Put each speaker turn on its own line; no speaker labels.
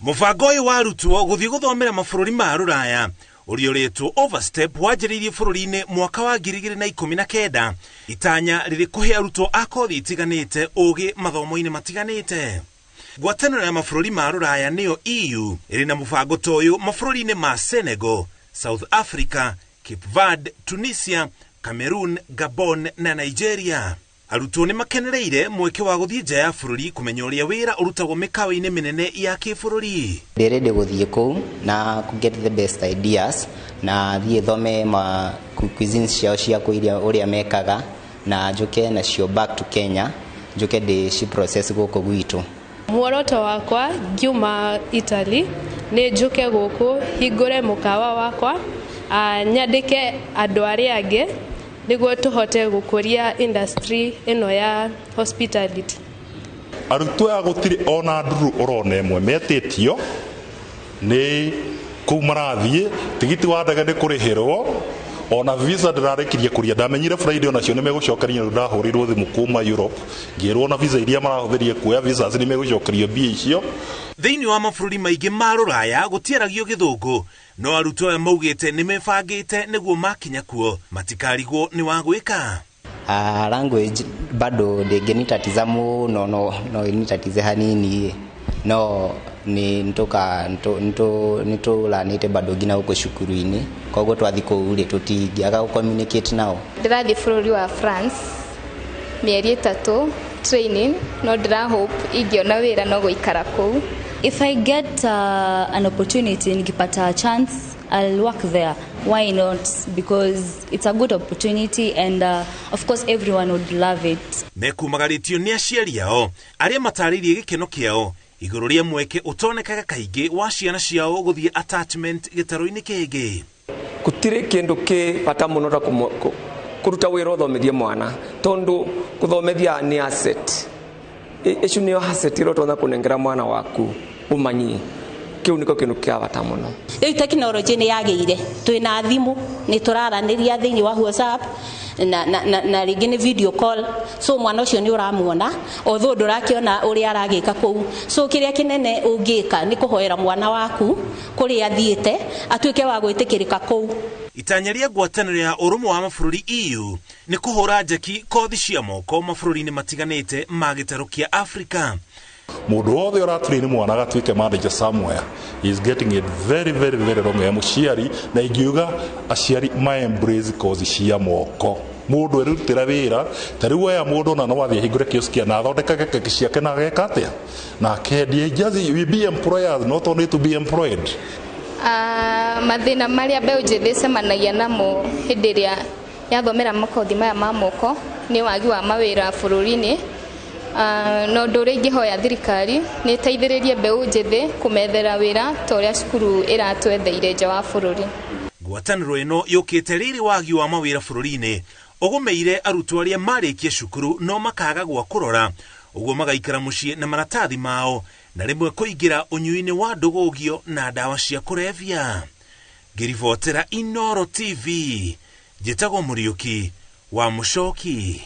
Mũbango ũyũ wa arutwo gũthiĩ gũthomera mabũrũri ma rũraya ũrĩa ũrĩtwo Overstep wanjĩrĩirie bũrũri-inĩ mwaka wa 2019, itanya rĩrĩ kũhe arutwo a kothi itiganĩte ũgĩ mathomo-inĩ matiganĩte. Ngwatanĩro ya mabũrũri ma rũraya nĩyo EU ĩrĩ na mũbango ta ũyũ mabũrũri-inĩ ma Senegal, South Africa, Cape Verde, Tunisia, Cameroon, Gabon na Nigeria. Arutwo nĩ makenereire mweke wa gũthiĩ nja ya bũrũri kũmenya ũrĩa wĩra ũrutagwo mĩkawa-inĩ mĩnene ya kĩbũrũri.
Ndĩ ready gũthiĩ kũu na kũ get the best ideas na thiĩ thome ma cuisines ciao cia kũu iria ũrĩa mekaga na njũke nacio back to Kenya, njoke ndĩ ci process gũkũ gwitũ.
Muoroto wakwa ngiuma Italy nĩ njũke gũkũ hingũre mũkawa wakwa, nyandĩke andũ arĩa angĩ nĩguo tũhote gũkũria industry ĩno ya hospitality.
Arutwo aya gũtirĩ ona nduru ũrona ĩmwe metĩtio nĩ kũu marathiĩ, tigiti wa ndege nĩ kũrĩhĩrwo, ona visa ndĩrarĩkirie kũria, ndamenyire Friday onacio nĩ megũcokeria, nĩ ndahũrĩirwo thimũ kuma Europe ngĩrwo na visa iria marahũthĩrire kuoya visas nĩ megũcokerio mbia icio.
Thĩinĩ wa mabũrũri maingĩ ma rũraya gũtiaragio gĩthũngũ, no arutwo aya maugĩte nĩ mebangĩte nĩguo makinya kuo matikarigwo nĩ wa gwĩka.
Language bado ndĩngĩnitatiza mũno, no ĩnitatize hanini, no nĩ nĩtũranĩte bado nginya gũkũ cukuru-inĩ, koguo twathiĩ kũu rĩ tũtingĩaga gũ communicate nao.
Ndĩrathiĩ bũrũri wa France mĩeri 3 training, no ndĩra hope ingĩona wĩra no gũikara kũu.
If I get an opportunity, nikipata a chance, I'll work there. Why not? Because it's a good opportunity and of course everyone would love it.
Mekumagarĩtio nĩ aciari ao arĩa matarĩirie gĩkeno kĩao igũrũ rĩa mweke ũtonekaga kaingĩ wa ciana ciao gũthiĩ attachment gĩtarũ-inĩ kĩngĩ.
Gũtirĩ kĩndũ kĩ bata mũno ta kũruta wĩra ũthomithie mwana, tondũ gũthomithia nĩ asset. Icio nĩyo asset ĩrĩa ũtonya kũnengera mwana waku ũmanyi. Kĩu nĩkĩo kĩndũ kĩa bata mũno.
Rĩu tekinoronjĩ nĩ yagĩire, twĩna thimũ, nĩ tũraranĩria thĩinĩ wa WhatsApp na rĩngĩ nĩ video call, so mwana ũcio nĩ ũramuona although ndũrakĩona ũrĩa aragĩka kũu. So kĩrĩa kĩnene ũngĩka nĩ kũhoera mwana waku kũrĩa athiĩte atuĩke wa gwĩtĩkĩrĩka kũu.
Itanya rĩa ngwatanĩro ya ũrũmwe wa mabũrũri EU nĩ kũhũra njeki kothi cia moko mabũrũri-inĩ matiganĩte ma gĩtarũ kĩa Afrika.
Mũndũ wothe ũratrain mwana agatuĩke manager somewhere he is getting it very very very wrong ya mũciari, na ingiuga aciari ma embrace kothi cia moko. Mũndũ erutĩra wĩra ta rĩu aya, mũndũ ona no athiĩ ahingũre kioski na athondekage keki ciake na ageka atĩa na akendie. Just we be employers, not only to be employed.
Mathĩna marĩa mbeũ njĩthĩ ĩcemanagia namo hĩndĩ ĩrĩa yathomera makothi maya ma moko nĩ wagi wa mawĩra bũrũri-inĩ. Na ũndũ ũrĩa ingĩhoya thirikari nĩ ĩteithĩrĩrie mbeũ njĩthĩ kũmethera wĩra ta ũrĩa cukuru ĩratwetheire nja wa bũrũri.
Ngwatanĩro ĩno yũkĩte rĩrĩ wagi wa mawĩra bũrũri-inĩ ũgũmĩire arutwo arĩa marĩkia cukuru no makaga gwa kũrora, ũguo magaikara mũciĩ na maratathi mao na rĩmwe kũingĩra ũnyui-inĩ wa ndũgũgio na ndawa cia kũrebia. Ngĩribotera Inooro TV, njĩtagwo Mũriũki wa Mũcoki.